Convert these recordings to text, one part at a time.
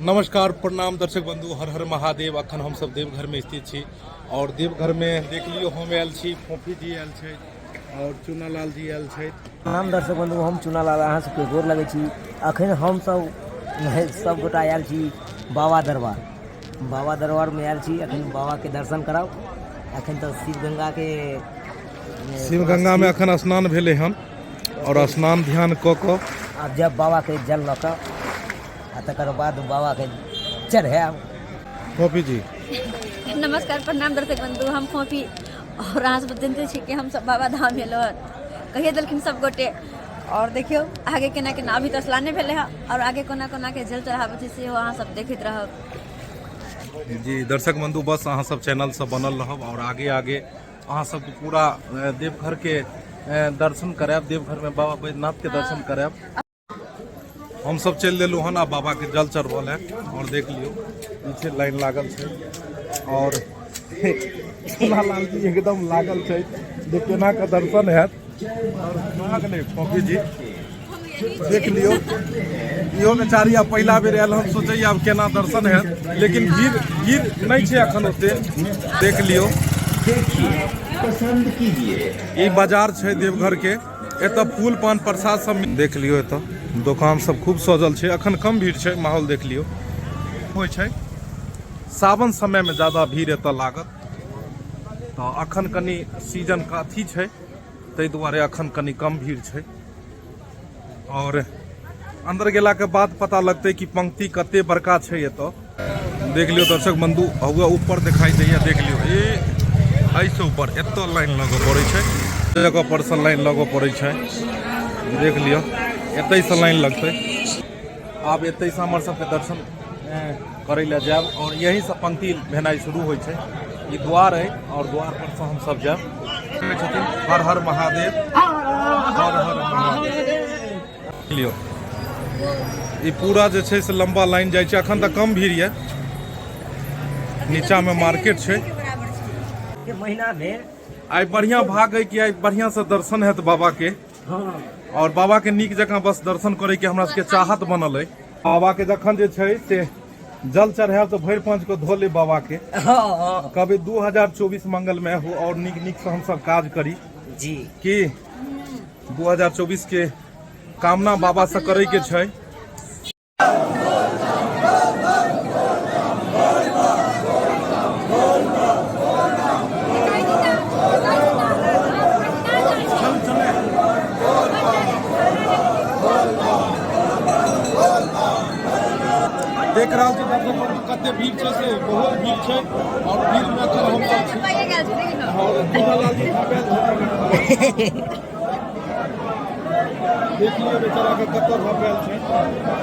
नमस्कार प्रणाम दर्शक बंधु, हर हर महादेव। अखन हम सब देवघर में स्थित छी और देवघर में देख लियो हम आयल छी, फोफी जी आयल छै और चुनालाल जी आयल छै। प्रणाम दर्शक बंधु, हम चुनालाल अहाँ सबके गोर लगै छी। अखन हम सब सब गोटा आयल छी बाबा दरबार, बाबा दरबारमे आयल छी। अखन बाबाके दर्शन करब। अखन तऽ शिव गंगाके शिव गंगा में अखन स्नान भेलै हन और स्नान ध्यान कऽ कऽ आब जब बाबाके जल लऽ कऽ आ तकर बाद बाबाके चढ़ायब। फोफी जी नमस्कार प्रणाम दर्शक बंधु, हम फोफी और अहाँ सब जनते छी कि हम सब बाबा धाम एलहुँ हन, कहिए देलखिन सब गोटे। और देखियौ आगे केना केना, अभी तऽ स्नाने भेलै हँ और आगे कोना कोना के जल चढ़ाबै छै सेहो अहाँ सब देखैत रहब। जी दर्शक बंधु, बस अहाँ सब चैनल से बनल रहब और आगे आगे अहाँ सबके पूरा देवघर के दर्शन करायब, देवघर में बाबा बैद्यनाथ के दर्शन करायब। हम सब चलि देलहुँ हन आ बाबा के जल चढ़बल है और देख लियौ पीछे लाइन लागल छै और लाल जी एकदम लागल छै जे केना के दर्शन हैत। और कहाँ गेलै फोफी जी, देख लियौ इहो बेचारी आब पहिला बेर आयल हन, सोचैया आब केना दर्शन हैत, लेकिन भीड़ भीड़ नहि छै अखन ओते। देख लियौ पसंद कीजिए। ई बाजार छै देवघर के, एतऽ फूल पान प्रसाद सब देख लियौ। एतऽ दोकान सब खूब सजल छै, अखन कम भीड़ छै, माहौल देख लियौ होइ छै। सावन समय में ज्यादा भीड़ एतऽ लागत, तऽ अखन कनि सीजन के अथी छै, ताहि दुआरे अखन कनि कम भीड़ छै। और अंदर गेला के बाद पता लगतै कि पंक्ति कते बड़का छै एतऽ। देख लियौ दर्शक बंधु, हुआ ऊपर दिखाई दैया, देख लियौ ए एहिसँ ऊपर एतऽ लाइन लगऽ पड़ै छै, जगह पर से लाइन लगऽ पड़ै छै। देख लियौ एतैसँ लाइन लगतै। आब एतैसँ हमर सबके दर्शन करै लए जायब और यहीँसँ पंक्ति भेनाइ शुरू होइ छै। ई द्वार अइ और द्वार पर से हमसब जायब। छथिन हर हर महादेव, हर हर महादेव। लियौ ई पूरा जे छै से लंबा लाइन जाइ छै। अखन तऽ कम भीड़ यऽ, नीचा में मार्केट छै। महीना में आइ बढ़िया भाग है कि आइ बढ़िया से दर्शन हैत बाबा के। हाँ। और बाबा के नीक जकाँ बस दर्शन करे के हमरा सबके चाहत बनल है। बाबा के जखन जे छै से जल चढ़ायब तऽ भरि पाँच को धो ले बाबा के। हाँ। कभी 2024 मंगलमय हो और नीक नीक से हमसब काज करी जी। कि 2024 के कामना बाबा से करे के छै। देख रहल छी दर्शक बंधु कते भीड़ छै, से बहुत भीड़ छै और भीड़ में एखन हम सब छी। और दुर्गालाल जी झाँपल छै, देख लियौ बेचारा के कतऽ झाँपल छै।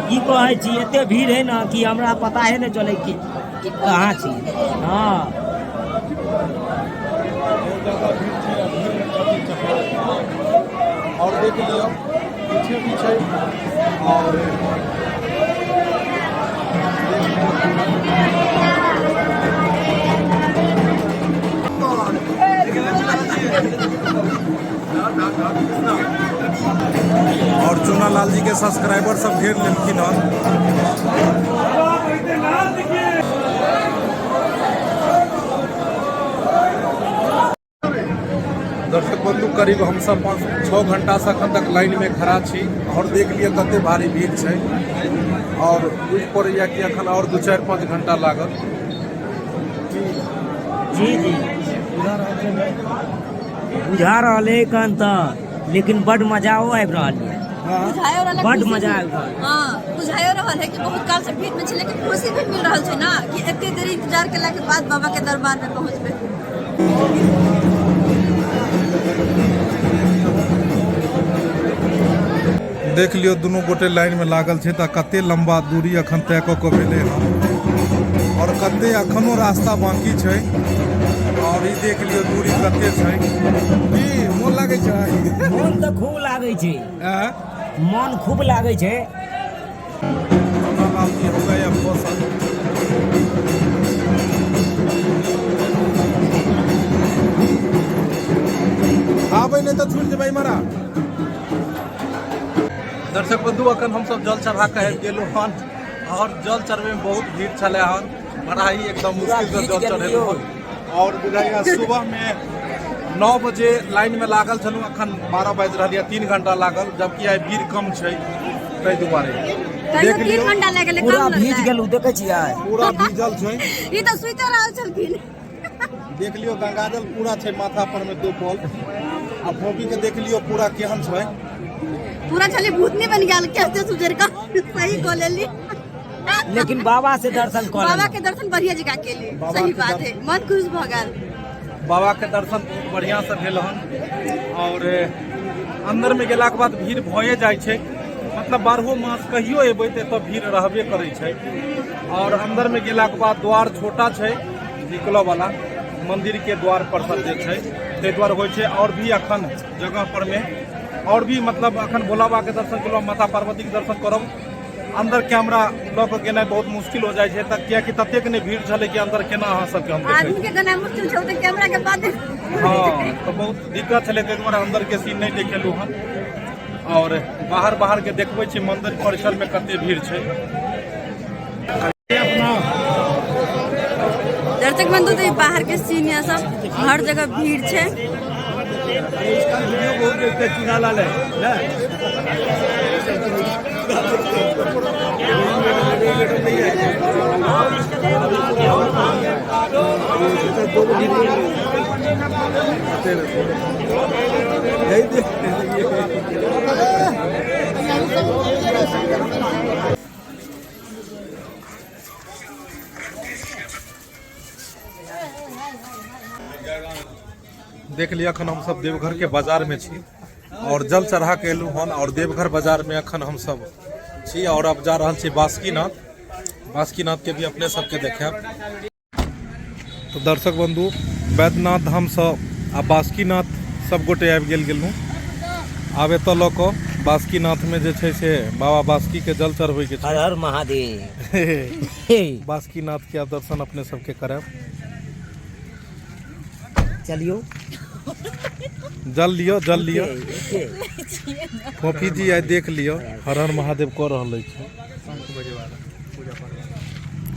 की कहै छी, एते भीड़ है ना कि हमरा पता है नहीं चले कि कहाँ छी। हाँ बहुत ज्यादा भीड़ छै आ भीड़ में छथिन चपेल। और देख लियौ पीछे भी छै और और चुना लाल जी के सब्सक्राइबर सब घेर लेलखिन हन। दर्शक बंधु, करीब हम सब 5-6 घंटा से अखन तक लाइन में खड़ा छी और देख लिअ कते भारी भीड़ छै और बुझि पड़ैया कि अखन और 2-4-5 घंटा लागत। जी जी बुझा रहल है एखन तऽ, लेकिन बड मजा आबि रहल है। बुझायो रहल है, बड खुशी मजा भी। आबि रहल। हाँ, बुझायो रहल है कि बहुत काल से भीड़ में छै, लेकिन खुशी भी मिल रहल छै ना कि एते देर इंतजार केला के बाद बाबा के दरबार में पहुंचबे। देख लियौ दुनू गोटे लाइन में लागल छै तऽ कते लंबा दूरी अखन तय कऽ कऽ भेलै हन और कते अखनो रास्ता बाकी छै। और ई देख लियौ दूरी कते छै। की मोन लागै छै? मोन तऽ खूब लागै छै। आँय? मोन खूब लागै छै। लाल जी हो गए अब फसल। आबै नहि तऽ छूटि जेबै मरा। दर्शक बंधु, अखन हमसब जल चढ़ा के आबि गेलहुँ हन और जल चढ़बे में बहुत भीड़ छलै हन, बड़ा ही एकदम मुश्किल से जल चढ़ेलहुँ हन। और बुझाइया सुबह में 9 बजे लाइन में लागल छलहुँ, अखन 12 बाजि रहल यऽ, 3 घंटा लागल, जबकि आइ भीड़ कम छै ताहि दुआरे। तैयो 3 घंटा लागि गेलै, पूरा कम भीज लगलै। गेलहुँ, देखै छियै पूरा भीजल छै। ई तऽ सुति रहल छलखिन। देख लियौ गंगाजल पूरा छै माथा पर में 2 पल। आ फोपी के देख लियौ पूरा केहन छै, पूरा छली भूतनी बन गेल, कैसे सुजर का सही कह लेली। लेकिन बाबा से दर्शन कऽ बाबा लेलहुँ। के दर्शन बढ़िया जगह केली, बाबा सही के बात है, मन खुश भऽ गेल। बाबा के दर्शन बहुत बढ़िया से भेल हन। और अंदर में गेलाके बाद भीड़ भए जाइ छै, मतलब 12 मास कहियो एबै तऽ एतऽ भीड़ रहबे करै छै। और अंदर में गेलाके बाद द्वार छोटा छै निकलऽ वाला, मंदिर के द्वार पर सब जे छै ताहि दुआरे होइ छै। और भी अखन जगह पर में और भी मतलब अखन भोला बाबा के दर्शन केलहुँ, माता पार्वती के दर्शन करब, अंदर कैमरा लऽ के गेनाइ बहुत मुश्किल हो जाइ छै, तऽ कियाकि ततेक नहि भीड़ छलै कि अंदर केना अहाँ सबके हम देखै। आदमी के गेनाइ मुश्किल छै, तऽ कैमरा के बात। हाँ, तऽ बहुत दिक्कत छलै, ताहि दुआरे अंदर के सीन नहि देखेलहुँ हन। और बाहर बाहर के देखबै छी मंदिर परिसर में कते भीड़ छै। दर्शक बंधु, तो बाहर के सीन यहाँ सब हर जगह भीड़ छै। देख लिअ अखन हमसब देवघर के बाजार में छी और जल चढ़ा के एलहुँ हन। और देवघर बाजार में अखन हमसब छी और अब जा रहल छी बासुकीनाथ। बासुकीनाथ के भी अपने सबके देखायब। तो दर्शक बंधु, बैद्यनाथ धाम से आ बासुकीनाथ सब गोटे आबि गेल गेलहुँ। आब एतऽ लऽ कऽ बासुकीनाथ में जे छै से बाबा बासुकी के जल चढ़बै के छै। हर हर महादेव। बासुकीनाथ के आब दर्शन अपने सबके करायब। चलियो जल लियो, जल लियो। फोफी जी आइ देख लियो हर हर महादेव कऽ रहल अछि।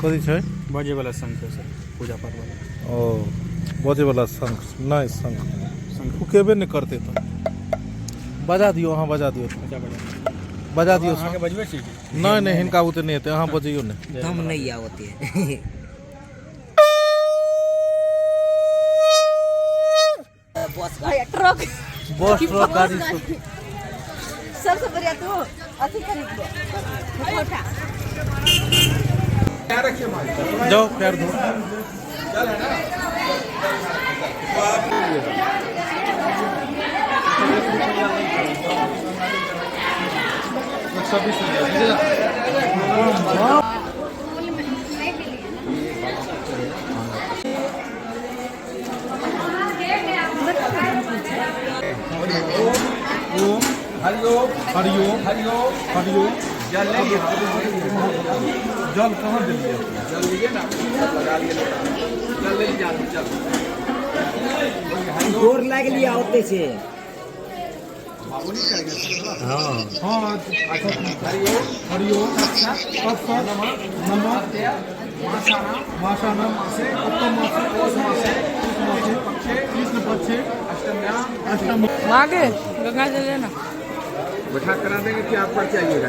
कथी छै? बजे वाला शंख है सर, पूजा पाठ वाला। ओ बजे वाला शंख नहि, शंख फुकेबे नहि करतै तऽ बजा दियौ, अहाँ बजा दियौ। अच्छा, बजा बजा दियौ। अहाँके बजबै छी की? नहि नहि, हिनका बुते नहि हेतै, अहाँ बजैयौ नहि। दम नहि आवते। बस भैया ट्रक, बस ट्रक गाड़ी सब। सबसे बढ़िया तो अथी खरीद लो, मुखौटा। जाओ पैर धो। ओम हरिओम हरिओम हरिओम हरिओम। जल जल कहाँ देलियै? जल लीजिए ना, लगा लिए, जल ले लीजिए आदमी, जल। गोर लागि लिया ओते से। हाँ हाँ, अच्छा, हरिओम हरिओम तत्सत नमः मासानाम मासे उत्तम मासे पौष मासे कृष्ण पक्षे कृष्ण पक्षे अष्टम। आगे गंगा जल लेना। बैठा करा देंगे कि आप पर चाहिएगा।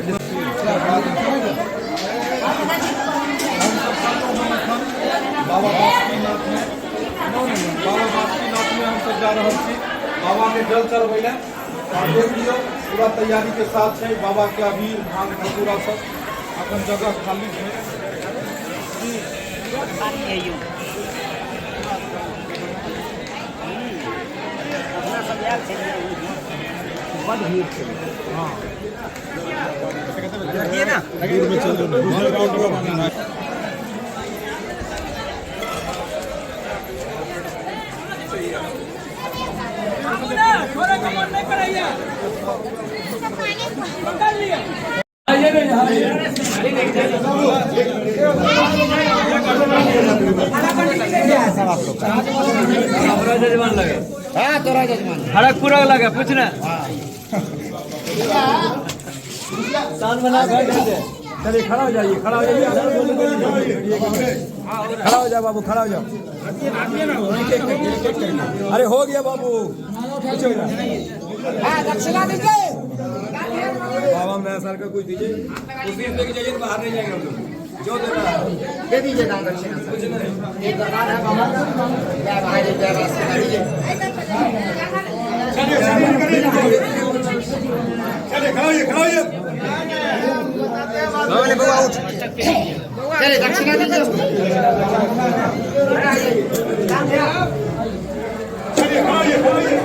बाबा बासुकीनाथ में, बाबा बासुकीनाथ में हम सब जा रहल छी बाबा के जल चढ़बै लए। और देख लियौ पूरा तैयारी के साथ छै बाबा के अभी भांग धतूरा सब, अपन जगह खाली छै। अपना सब आयल छलियै, बड भीड़ छलै। दूर में चल जाओ। खड़गपुर लगे पूछना। चलिए खड़ा हो जाइए, खड़ा हो जाइए, खड़ा हो जाओ बाबू, खड़ा हो जाओ। अरे हो गया बाबू, पीछे हो जाओ। बाबा मैं सर का कुछ दीजिए, उसी लेके जाइए, तो बाहर नहीं जाएंगे हम लोग। जो देना है दे दीजिए दान दक्षिणा। कुछ नहीं। ये दरबार है बाबा का। जय महादेव, जय बासुकी दीजिए। चलिए खड़ा होइए, खड़ा होइए। चलिए दक्षिणा दीजिए। चलिए खड़ा होइए, खड़ा होइए।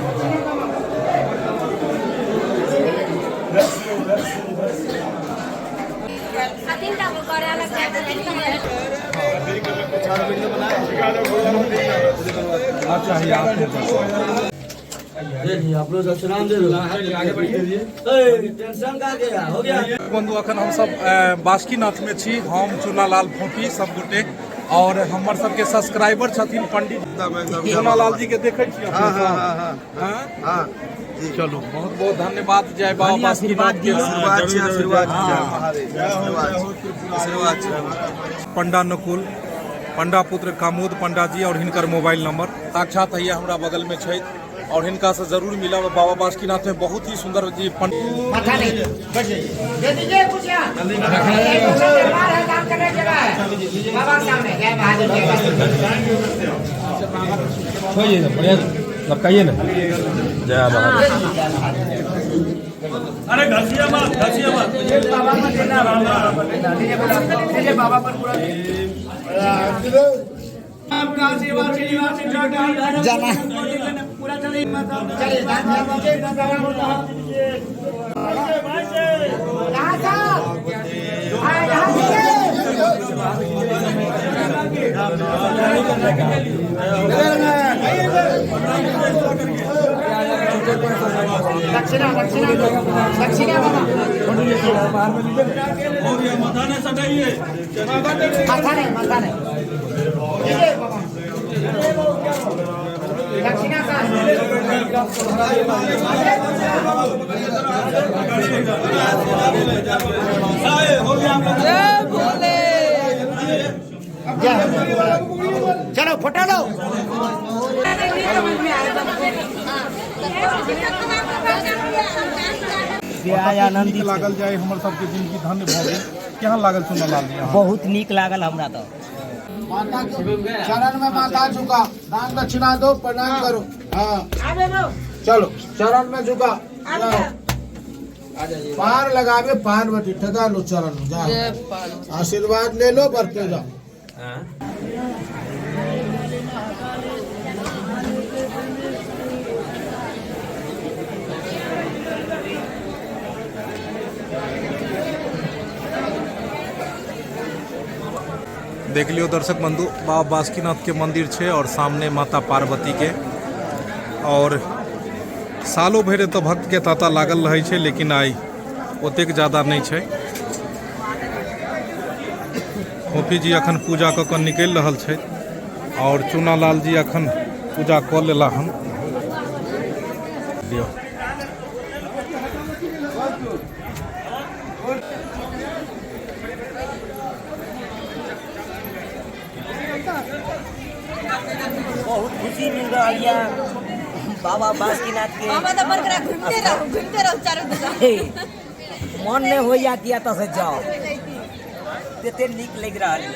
बंधु अखन हम सब बासुकीनाथ में छी, हम चुनालाल फोपी सब गोटे और हमर सबके सब्सक्राइबर छथिन पंडित चुनालाल जी के देखै छी अपने सब? हाँ? चलू बहुत बहुत धन्यवाद, जय बाबा बासुकीनाथ के। पंडा नकुल पंडा पुत्र कामोद पंडा जी और हिनकर मोबाइल नंबर साक्षात है हमरा बगल में छै और हिनका से जरूर मिलब। बाबा बासुकीनाथ में बहुत ही सुंदर जी माथा नहीं दे दीजिए कुछ यहाँ। दरबार है, दान करने जगह है बाबा के सामने। जय महादेव, जय बासुकी। छोड़िए ना, बढ़िया लपकाइए ना। जय बाबा। अरे घसिया मत, घसिया मत। बाबा पर पूरा जाना। चलिए दान दीजिए। कहाँ साहब? हाँ, यहाँ दीजिए। दक्षिणा दक्षिणा दक्षिणा बाबा। माथा नहीं, माथा नहीं दीजिए बाबा। दक्षिणा का जय भोले। चलो फोटो लो। नीक लागल जाय हमर सबके जिंदगी धन्य भऽ गेल। केहन लागल चुनालाल जी अहाँ? बहुत नीक लागल हमरा तऽ। माता के चरण में माथा झुका, दान दक्षिणा दो, प्रणाम करो। हाँ चलो चरण में झुका, जाओ। पार लगावे पार्वती ठगा लो चरण में, जाओ आशीर्वाद ले लो, बढ़ते जाओ। देख लियो दर्शक बंधु, बाबा बासुकीनाथ के मंदिर छे और सामने माता पार्वती के। और सालों भरि तो भक्त के तांता लागल रहे छे, लेकिन आई ओतेक ज्यादा नहीं छे। फोफी जी अखन पूजा कऽ कऽ निकलि रहल छे और चुनालाल जी अखन पूजा कऽ लेला हन। लियो। बहुत खुशी मिल रहा है बाबा बासुकीनाथ के। बाबा तो बरकरार घूमते रहो चारों दिशा। मन नहीं होइया कि एतऽ से जाओ, तते नीक लागि रहल है।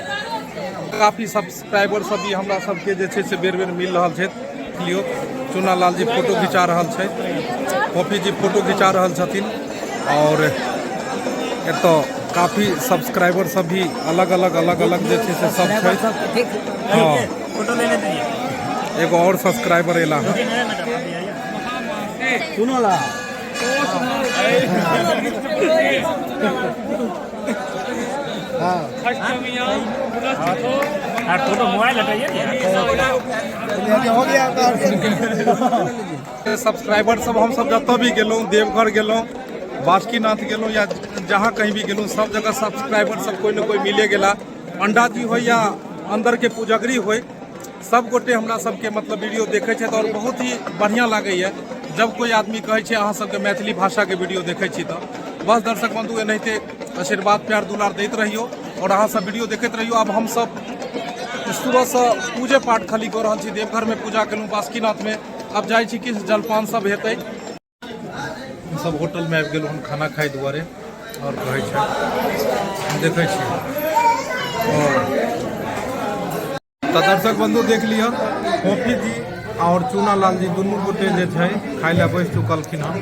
काफी सब्सक्राइबर सब भी हमरा सबके जे छै से बेर बेर मिल रहल छै। लियो चुनालाल जी फोटो घिचा रहल छै, फोफी जी फोटो घिचा रहल छथिन और एतऽ काफी सब्सक्राइबर सब भी अलग अलग अलग अलग जे छै से सब छै। हाँ फोटो लेने दीजिए। एगो और सब्सक्राइबर एला हन। सुनो ला सब्सक्राइबर सब हम सब जतऽ भी गेलहुँ, देवघर गेलहुँ, बासुकीनाथ गेलहुँ या जहाँ कहीं भी गेलहुँ, सब जगह सब्सक्राइबर सब कोई न कोई मिले गेला। पंडा जी हो या अंदर के पुजगरी हो, सब गोटे हमरा सबके मतलब वीडियो देखै छथि और बहुत ही बढ़िआँ लागैए जब कोई आदमी कहै छै अहाँ सबके मैथिली भाषाके वीडियो देखै छी तऽ बस दर्शक बंधु एनाहिते आशीर्वाद प्यार दुलार दैत रहियो और अहाँ सब वीडियो देखैत रहियो। आब हम सब सुबहसँ पूजे पाठ खाली कऽ रहल छी, देवघरमे पूजा केलहुँ, बासुकीनाथमे, आब जाइ छी किछु जलपान सब हेतै। सब होटलमे आबि गेलहुँ हन खाना खाइ दुआरे और कहै छै देखै छी। तऽ दर्शक बंधु देख लिअ, फोफी जी और चूना लाल जी दुनू गोटे जे छै खाइ लए बैस चुकलखिन हन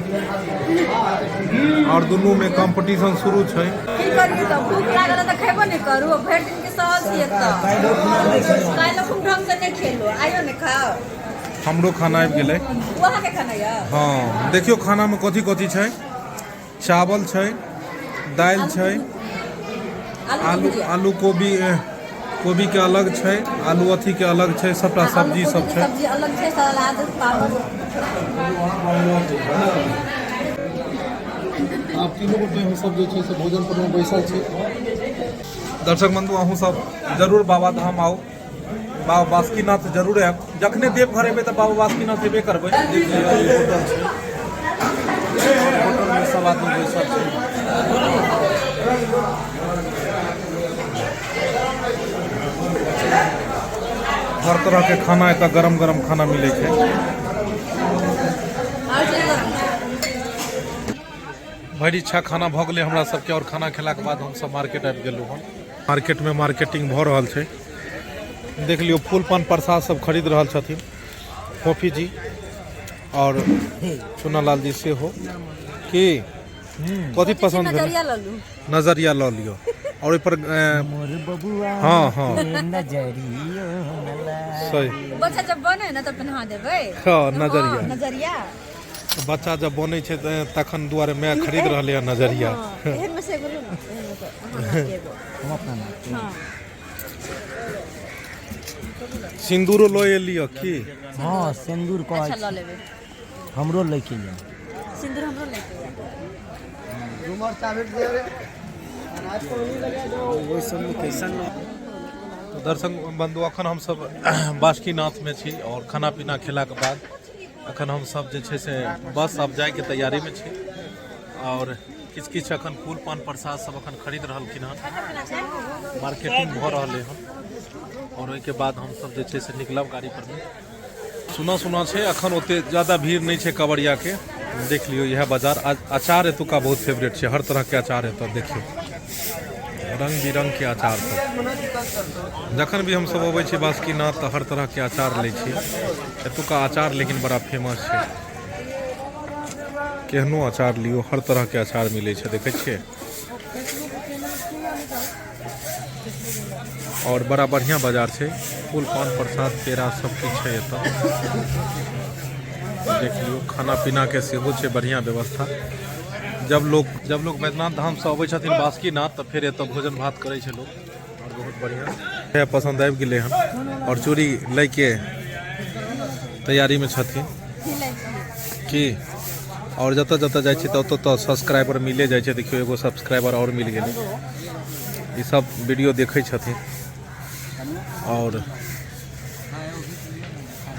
और दुनू में कंपटीशन शुरू छै। की करियै तऽ भूख लागल तऽ खेबो नहि करू, भरि दिन के सहल छियै तऽ काल्हि खूब ढंग से नहि खेलू, आइयो नहि खाओ। हमरो खाना आबि गेलै। ओ अहाँके खाना यऽ? हँ, देखियौ खानामे कथी कथी छै। चावल छै, दालि छै, आलू आलू कोबी, कोबी के अलग छै, आलू अथी के अलग छै, सबटा सब्जी सब छै। सब्जी अलग छै, सलाद, पापड़। आब तीनू गोटे हम सब जे छै से भोजन पर बैसल छी। दर्शक बंधु अहूँ सब जरूर बाबा धाम आउ, बाबा बासुकीनाथ जरूर आयब। जखने देवघर एबै तऽ बाबा बासुकीनाथ एबे करबै। होटल छै, होटलमे सब आदमी बैसल छै। हर तरहके खाना एतऽ गरम गरम खाना मिलै छै। भरि इच्छा खाना भऽ गेलै हमरा सबके और खाना खेलाके बाद हमसब मार्केट आबि गेलहुँ हन। मार्केटमे मार्केटिंग भऽ रहल छै, देख लियौ। फूल पान प्रसाद सब खरीद रहल छथिन फोफी जी और चुनालाल जी सेहो। की कथी पसंद भेल? नजरिया लऽ लू। नजरिया लऽ लियौ और ओहिपर मोर बबुआ हँ, हँ। नजरियो सही। बच्चा जब बने ने तऽ पहिना देबै। हँ, नजरिया। हँ, नजरिया। बच्चा जब बनै छै तखन दुआरे माय खरीद रहलै हँ नजरिया। हँ, एहन में से एगो लू ने, एहन में से अहाँ नाप एगो। हम अपना नाप। हँ। सिन्दूरो लऽ एलियै की? हँ, सिन्दूर कहै। अच्छा, लऽ लेबै। हमरो लैके यऽ सिन्दूर, हमरो लैके यऽ। तो दर्शक बंधु अखन हमसब बासुकीनाथमे छी और खाना पीना खेलाके बाद अखन हमसब जे छै से बस आब जाइके तैयारीमे छी और किछु किछु अखन फूल पान प्रसाद सब अखन खरीद रहलखिन हन, मार्केटिंग भऽ रहलै हन और ओहिके बाद हमसब जे छै से निकलब गाड़ी पर मे। सुना सुना छै, अखन ओते ज्यादा भीड़ नहि छै कवरियाके। देख लियौ इएह बाजार। अचार एतुका बहुत फेवरेट छै, हर तरहके अचार एतऽ देखियौ, रंग बिरंगके अचार सब। जखन भी हमसब अबै छी बासुकीनाथ तऽ हर तरहके अचार लै छी। एतुका अचार लेकिन बड़ा फेमस छै, केहनो अचार लियौ हर तरहके अचार मिलै छै, देखै छियै। और बड़ा बढ़िया बाजार छै, फूल पान प्रसाद पेड़ा सब किछु छै एतऽ, देख लियौ। खाना पीना के सेहो छै बढ़िया व्यवस्था। जब लोग बैद्यनाथ धाम से अबै छथिन बासुकीनाथ तऽ फेर एतऽ भोजन भात करै छै लोग और बहुत बढ़िया। पसंद आबि गेलै हन और चूड़ी लैके तैयारीमे छथिन की। और जतऽ जतऽ जाइ छी ततऽ ततऽ सब्सक्राइबर मिले जाइ छै। देखियौ एगो सब्सक्राइबर और मिल गेलै, ई सब वीडियो देखै छथिन और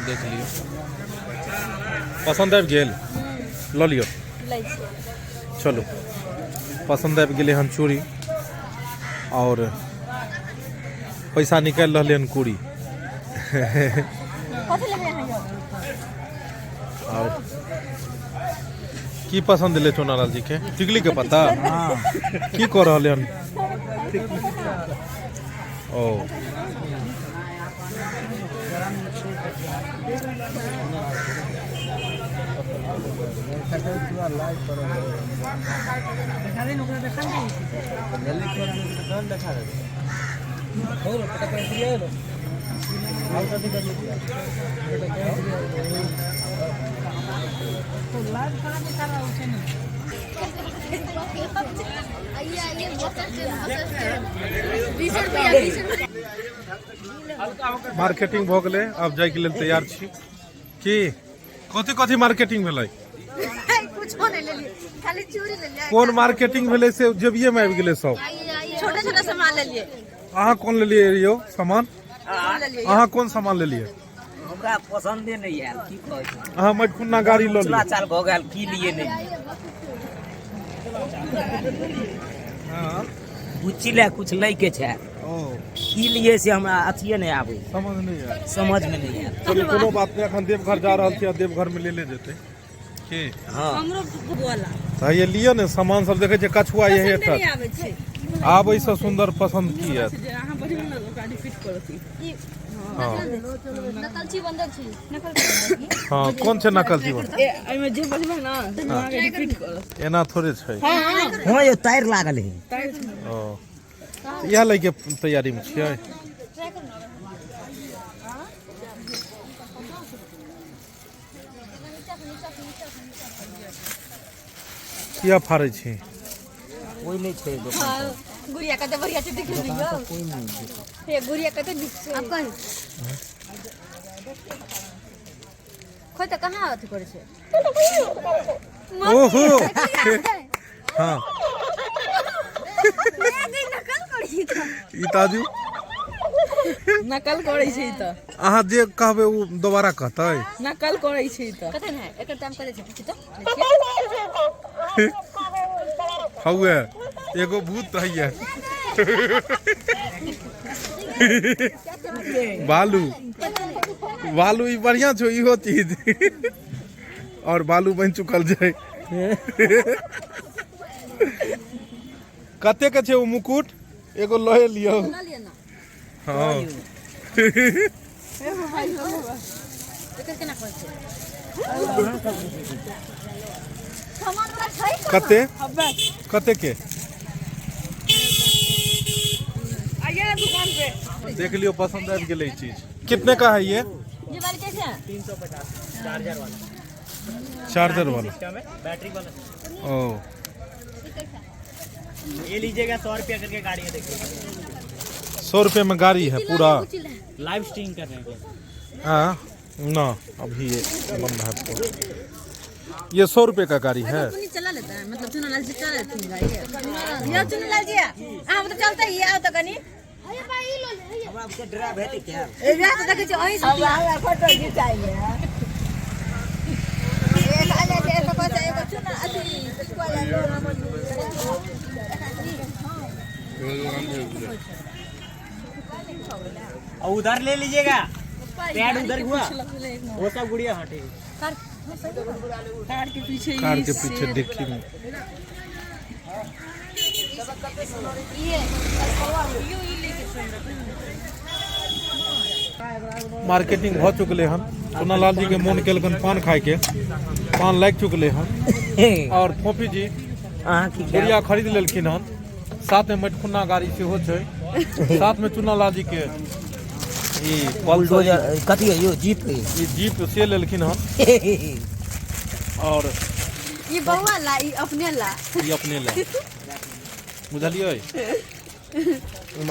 देख लियौ। पसंद आबि गेल, लऽ लियौ। लै छियै। चलू, पसंद आबि गेलै हन चूड़ी और पैसा निकालि रहलै हन कुड़ी। कथी लेबै अहाँ यौ? और की पसंद एलै चोनालाल जी के? टिकली के पत्ता। की कऽ रहल हन? ओ आइए आइए, बस स्टैंड, बस स्टैंड, 20 रुपया, 20 रुपया। मार्केटिंग भऽ गेलै, आब जाइके लेल तैयार छी की? कथी कथी मार्केटिंग भेलै? कुछो नहि लेलियै, खाली चूड़ी लेलियै। कोन मार्केटिंग भेलै से जेबिये मे आबि गेलै सब। छोटा छोटा सामान लेलियै। अहाँ कोन लेलियै यौ सामान? कोन लेलियै? अहाँ कोन सामान लेलियै? हमरा पसन्दे नहि आयल, की कहै छी। अहाँ मटकुन्ना गाड़ी लऽ पिछला लियौ। साल भऽ गेल, की लिए नहि लिए। हाँ। बुच्ची लए कुछ लै के छै। ओ की लिए से हमरा अथिए नहि आबै। समझ नहीं आयल। समझ में नहीं आयल। चलू, कोनो बात नहीं, अखन देवघर जा रहल छी आ देवघर में ले ले जेतै की। हाँ। हमरो वाला। तऽ ये लिअ ने सामान सब, देखै छियै कछुआ यही पसन्द एकटा नहि आबै छै। आबै से सुंदर पसंद की आयत? जे अहाँ बजबै ने, ओकरा रिपीट करत ई। हाँ। नकल छी, बंदर छी। हाँ, कोन छै नकल जीवन? ए, एहिमे जे बजबै ने, अहाँके रिपीट करत। एना थोड़े छै। हाँ यौ, तार लागल है। ओ इएह लैके तैयारीमे छियै। किया फाड़ै छी? कोई नहीं छै दोकान पर। गुड़िया कते बढ़िया छै, देख लियौ। कोई नहीं छै। हे, गुड़िया कते नीक छै। आब कही। खोइ तऽ कहाँ अथी करै छै। ओहो, हाँ। नकल करी तऽ। ई ताजू। नकल करै छै ई तऽ। अहाँ जे कहबै ओ दोबारा कहतै। नकल करै छै ई तऽ। कते ने एकर दाम कते छै पूछि तऽ। हौए एगो भूत हैया, बालू बालू। ई बढ़िया छौ इहो चीज। और बालू बनि चुकल छै। कते के छै ओ मुकुट? एगो लए लियौ। लऽ लिअ ने। हाँ। एकर केना करै छै? सामान वाला छै कहाँ? कते कते के? आइए ना दुकान पे। देख लियौ, पसंद आबि गेलै ई चीज। कितने का है ये? ये वाली कैसे है? चार्जर वाला। चार्जर वाला। सिस्टम है, बैटरी वाला। ओ ये लीजिएगा, 100 रुपया करके गाड़ी है, देखिए। 100 रुपये में गाड़ी है पूरा। लाइव स्ट्रीम कर रहे हैं। हाँ ना, अभी ये बन रहा है पूरा। ये 100 रुपये का गाड़ी है। पुनी चला लेता है, मतलब चुनालाल जी चला लेते हैं गाड़ी। यो चुनालाल जी, अहाँ मतलब चलते ही आओ तऽ कनी। हमरा सबके ड्राइव हेतै क्या? ए रात देखै छी अहीं सब। हमरा फोटो घिचाइए। एक आले जे एगो बच्चा, एगो चुना अथी वाला। और उधर ले लीजिएगा, पैड उधर हुआ वो सब गुड़िया। हाँ, ठीक है। कार के पीछे। कार के पीछे डिक्की में। ये मार्केटिंग भऽ चुकले हन। सोनालाल जी के मोन केलकन पान खायके, पान लागि चुकले हन। और फोफी जी अहाँ की खायब? गुड़िया खरीद लेलखिन हन। साथ में मटखुन्ना गाड़ी सेहो छै। साथ में चुनालाल जी के ई पल्सर। बुलडोजर कथी है यो? जीप है। ई जीप से लेलखिन हन और ई बौआ ला, ई अपने ला। ई अपने ला, बुझलियै?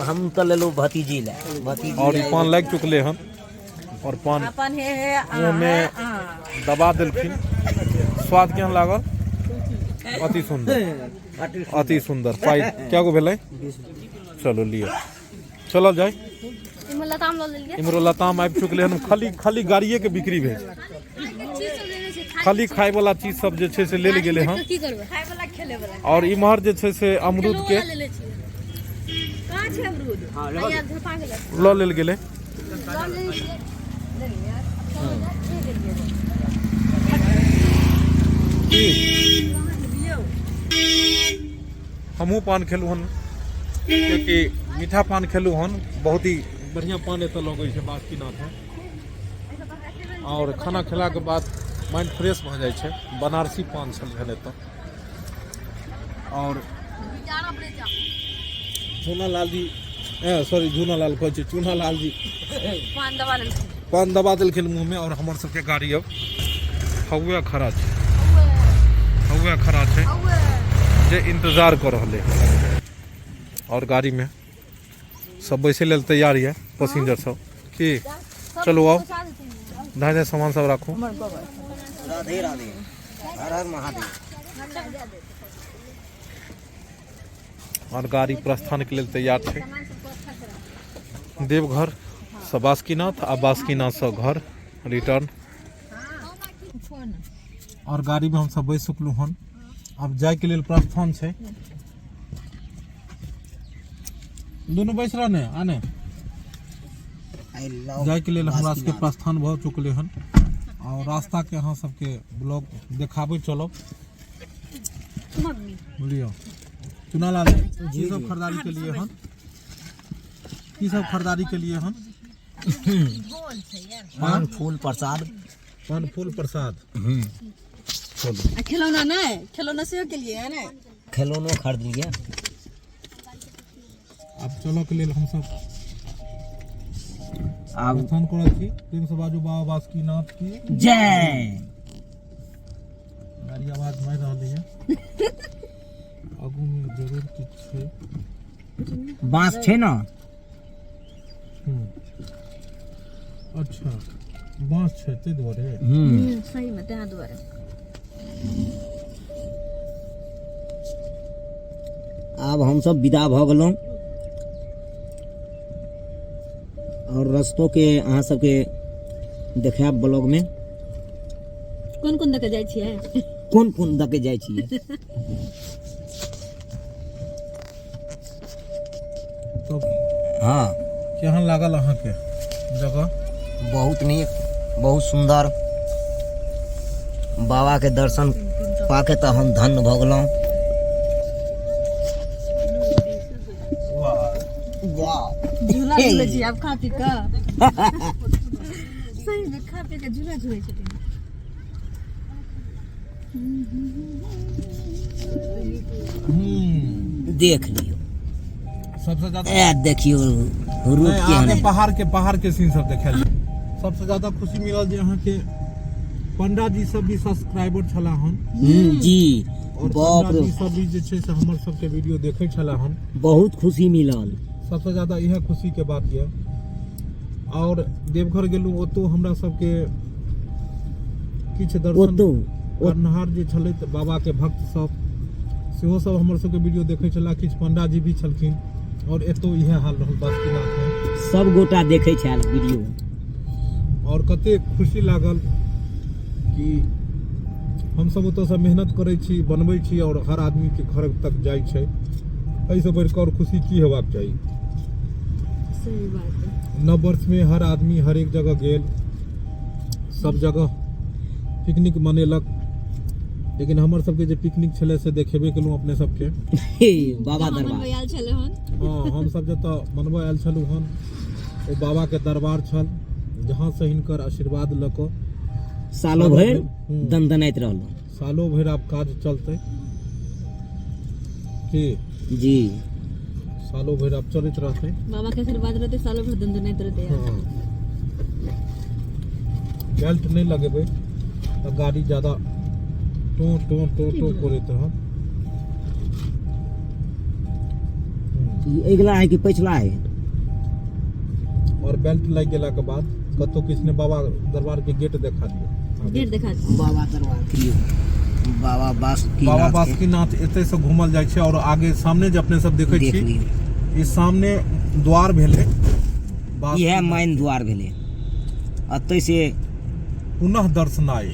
हम तऽ लेलहुँ भतीजी लए, भतीजी। और ई पान लागि चुकले हन और पान अपन हे हे आ मुँह में दबा देलखिन। स्वाद केहन लागल? अति सुंदर, अति सुंदर। पाइ क्या गो भेलै? चलो लिअ, चलल जाय। इमे लताम लऽ लेलियै। इम्हरो लताम आबि चुकले हन। खाली खाली गाड़िए के बिक्री भेल। चीज सब लेने छै। खाली खाय वाला चीज सब जे छै से लेल गेलै हन। की करबै? खाय वाला, खेले वाला। और इम्हर जे छै से अमरूद के लेने छियै। कहाँ छै अमरूद? हैया झपा गेलै। लऽ लेल गेलै। लऽ लेने छियै। की हमहूँ पान खेलहुँ हन, कियाकि मीठा पान खेलहुँ हन। बहुत ही बढ़िआँ पान एतऽ लगै छै बासुकीनाथ। और खाना खेलाके बाद माइंड फ्रेश भऽ जाइ छै। बनारसी पान छल भेल एतऽ। और चूनालाल जी, सॉरी, झूनालाल कहै छै, चूनालाल जी पान दबा लेलखिन। पान दबा देलखिन मुँहमे। और हमर सबके गाड़ी अब हौवे खड़ा छै, हौवे खड़ा छै जे इंतजार कऽ रहलै। और गाड़ीमे सब बैसै लेल तैयार यऽ, पैसेंजर सब की। चलू आउ, धाय धाय सामान सब राखू। राधे राधे, हर हर महादेव। और गाड़ी प्रस्थान के लेल तैयार छै। देवघर से बासुकीनाथ आ बासुकीनाथ से घर रिटर्न। और गाड़ी में हम सब बैस चुकलहुँ हन। आब जायके लेल प्रस्थान छै। दुनू बैस रह ने आने। जायके लेल हमरा सबके प्रस्थान भऽ चुकलै हन और रास्ता के अहाँ सबके ब्लॉग देखाबै चलब। बुझलियौ चुनालाल जी, की सब खरीदारी के लिए हन? की सब खरीदारी के लिए हन? पान फूल प्रसाद। पान फूल प्रसाद। आ खिलौना नहि, खिलौना सेहो के लिए है ने? खिलौनो खरीदलिए। आब चलऽ के लेल हमसब आब प्रस्थान कऽ रहल छी। प्रेम से बाजू बाबा बासुकीनाथ की जय। गाड़ी आवाज मारि रहल है। आगू में जरूर किछु छै। बांस छै ना? अच्छा बांस छै ताहि दुआरे। सही में तें दुआरे। आब हमसब विदा भऽ गेलहुँ और रस्तो के अहाँ सबके देखायब ब्लॉग में। कोन कोन दऽ के जाइ छियै? कोन कोन दऽ के जाइ छियै? तो हाँ। केहन लागल अहाँके जगह? बहुत नीक, बहुत सुंदर। बाबा के दर्शन पाके तऽ हम धन्य भऽ गेलहुँ। वाह। झूला झूलै छी आब खा पी कऽ। सही में खा पी कऽ झूला झूलै छथिन। देख लियौ। सबसे ज्यादा ए देखियौ रूप नहीं, केहन आगे है। पहाड़ के सीन सब देखायल। सबसे ज्यादा खुशी मिलल जे अहाँके पंडा जी सब भी सब्सक्राइबर छला हन। जी। और बाप पंडा रे। जी सब भी जे छै से हमर सबके वीडियो देखै छला हन। बहुत खुशी मिलल। सबसे ज्यादा इएह खुशी के बात यऽ। और देवघर गेलहुँ, ओतौ हमरा सबके किछु दर्शन ओतौ करनहार जे छलै तऽ बाबा के भक्त सब सेहो सब हमर सबके वीडियो देखै छला। किछु पंडा जी भी छलखिन और एतौ इएह हाल रहल बासुकीनाथ में। सब गोटा देखै छल वीडियो। और कते खुशी लागल कि हमसब ओतऽसँ मेहनत करै छी, बनबै छी और हर आदमी के घर तक जाइ छै। एहिसँ बढ़ि कऽ और खुशी की हेबाक चाही? सही बात है। नव वर्ष में हर आदमी हर एक जगह गेल, सब जगह पिकनिक मनेलक, लेकिन हमर सबके जे पिकनिक छलै से देखेबे केलहुँ अपने सबके। हे बाबा दरबार मनबै आयल छलै हन। हाँ, हम सब जतऽ मनबऽ आयल छलहुँ हन ओ बाबा के दरबार छल, जहाँ से हिनकर आशीर्वाद लऽ कऽ सालो भरि दनदनाइत रहलहुँ। सालो भरि आब काज चलतै की? जी। सालो भरि आब चलैत रहतै। बाबा के आशीर्वाद रहतै सालो भरि दनदनाइत रहतै। हाँ। बेल्ट नहि लगेबै तऽ गाड़ी ज्यादा टो टो टो टो करैत रहत। ई अगिला है कि पछिला है? और बेल्ट लागि गेला के बाद कतौ किछु नहि, बाबा दरबार के गेट देखा दियौ। गेट देखा दियौ। बाबा दरबार के बाबा बासुकीनाथ बाबा के बासुकीनाथ एतै से घूमल जाइ छै। और आगे सामने जे अपने सब देखै देख छी लियौ। ई सामने द्वार भेलै। इएह मेन द्वार भेलै। एतै से पुनः दर्शनाय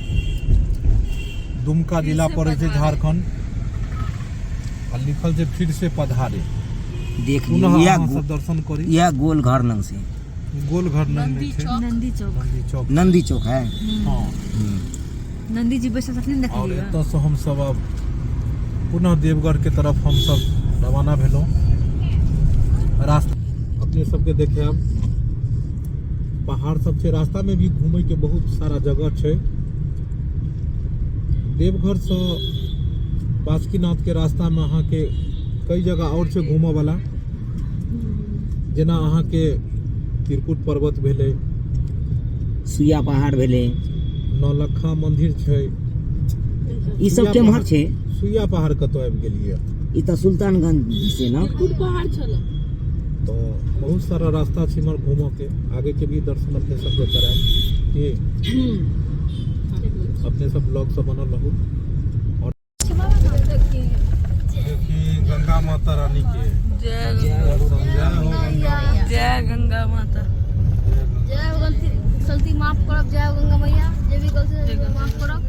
दुमका जिला पड़ै छै झारखंड आ लिखल छै फिर से पधारे। देख लियौ। पुनः इएह अहाँ सब दर्शन करी। इएह गोल घर लग से। गोल घर लग नहि छै, नंदी चौक। नंदी चौक। नंदी चौक है। हाँ। नंदी जी बैसल छथिन। और देखलियै। एतऽ से हम सब अब पुनः देवघर के तरफ हम सब रवाना भेलहुँ। रास्ता अपने सबके देखायब, पहाड़ सब छै रास्ता में भी, घूमे के बहुत सारा जगह छै। देवघर से बासुकीनाथ के रास्ता में अहाँके कई जगह और छै घूमऽ वाला, जेना अहाँके त्रिकुट पर्वत भेलै, सुइया पहाड़ भेलै, नौलखा मंदिर छै। ई सब केम्हर छै? सुइया पहाड़ कतऽ आबि गेलियै? ई तऽ सुल्तानगंज से ना। त्रिकुट पहाड़ छल। तो बहुत सारा रास्ता छै इम्हर घूमऽ के। आगे के भी दर्शन अपने सबके करायब की? अपने सब ब्लॉग सब बनल रहू। और देखी गंगा माता रानी के जय। दर्शन। जय हो गंगा माता। जय गंगा माता। जय हो। गलती गलती माफ करब। जय हो गंगा मैया, जे भी गलती होई, माफ करब।